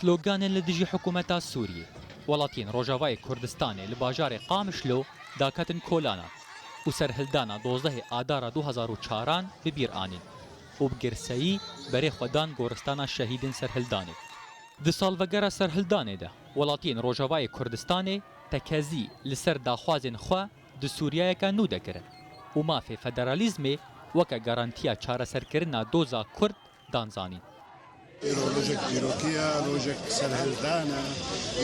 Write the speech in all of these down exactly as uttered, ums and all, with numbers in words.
Sloganên li dijî hikûmeta Sûriyê, welatiyên Rojavayê Kurdistanê li bajarê Qamişlo daketin kolanan û serhildana dozdehê Adara du hezar û çaran bi bîr anîn û bi girseyî berê xwe dan goristana şehîdên serhildanê. Di salvegera serhildanê de, welatiyên Rojavayê Kurdistanê tekezî li ser daxwazên xwe di Sûriyeyeke nû de kirin û mafê federalîzmê weke garantiya çareserkirina doza Kurd dan zanîn. Îro rojek dîrokî ye, rojek serhildan e.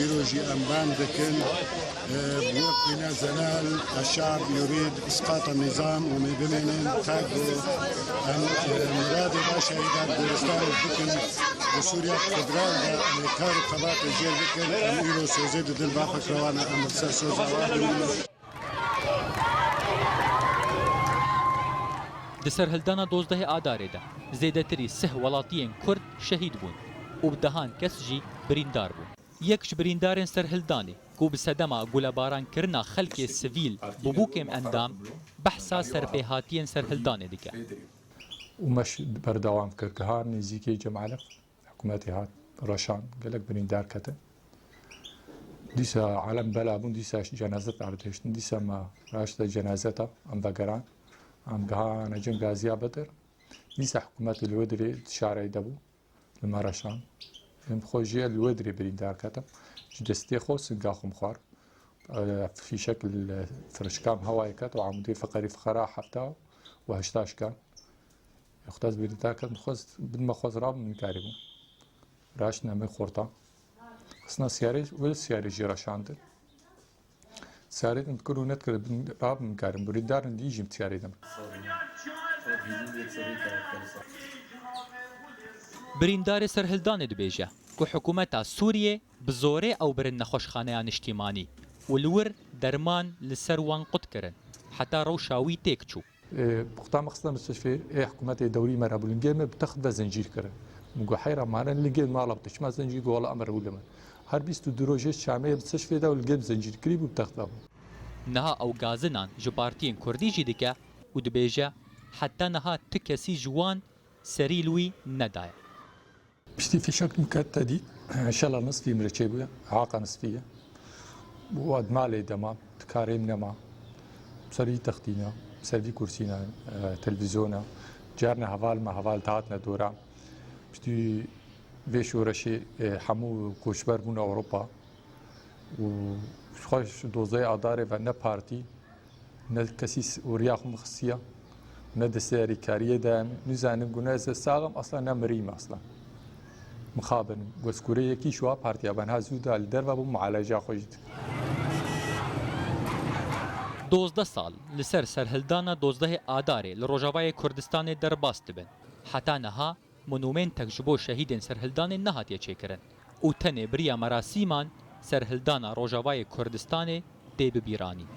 Îro jî em bang dikin, e, bi wek wîne zelal, eşşab yurîd isqata nîzam û me bimênin, ta ku em, e, miradê va şehîdan goristanê bikin, di Sûriya Federal de em ê kar û xebatê jê bikin, em îro sozê didin va fikra wan e, em li ser soza wan bimînin. Di serhildana dozdehê Adarê de zêdetirî sih welatiyên Kurd şehîd bûn û bi dehan kes jî birîndar bûn. Yek ji birîndarên serhildanê ku bi sedema gulebarankirina xelkê sivîl bûbû kêmendam, behsa serpêhatiyên serhildanê dike. Û me ş-, berdewam kir, gihan nêzîkî Cem Elî. Hikûmetê hat, reşand, gelek birîndar ketin. Dîsa alem bela bûn, dîsa cenazet erdhêştin, dîsa me raşte cenazeta, em vegeran, em gihane cem Gaziya Bedir. Dîsa hikûmetê li Wedirê şareyê de bû, li me reşand. Em xwe jê li Wedirê birîndar ketim. Ji destê xwe singa xwe xwar. E, fîşek li firişkam hewayê ket û Amûdê feqerî feqera hefta û heşta şikan. Yextas birîndar ket, xwest, bin me xwest rabin min karî bû. Raştine min xorta. Xistina siyarê, wê siyarê jî reşandin. Siyarê din dikir û nedikir bin rabin min karin. Birîndarin dî jî siyarê din. Birîndarê serhildanê dibêje ku hikûmeta Sûriyê bi zorê ew birin nexweşxaneya niştîmanî û li wir derman li ser wan qut kirin, heta rewşa wî têk çû. E, puxta me xiste mistişfê, ê hikûmetê dewrî me re bû, lingê me bi text ve zincîr kirin. Min got, heyra mane lingê mala te çima zincîr? Got, wela em rewî li me. Her bîst û du rojê Şamê mistişfê de û lingê min zincîr kirî bû, bi text ve bû. Niha ew gazinan ji partiyên Kurdî jî dike û dibêje, heta niha tu kesî ji wan serî li wî nedaye. Piştî fîşek min ket te dî, şela nisfî min re çêbûye, haqa nisfî ye. Û ez malê de mam, di karê min nema. Ser vî textî ne, ser vî kursî ne, e, televîzyon e. Carna heval me, heval dihatine dora. Piştî vê şoreşê, e, hemû koçber bûne Ewropa. Û xweş dozdehê Adarê ve ne partî, ne kesî s-, û riya xwe min xistiye, ne destê erêkariyê de em, nizanim ku ne ez sax im, asla ne mirîm asla. Mixabin, wezkûrê yekî şiwa partiya ben ha zû da li derve bû mualeca xwe jî dike. Dozdeh sal li ser serhildana dozdehê Adarê li Rojavayê Kurdistanê derbas dibin. Heta niha monûmentek ji bo şehîdên serhildanê nehatiye çêkirin û tenê bi riya merasîman serhildana Rojavayê Kurdistanê tê bibîranîn.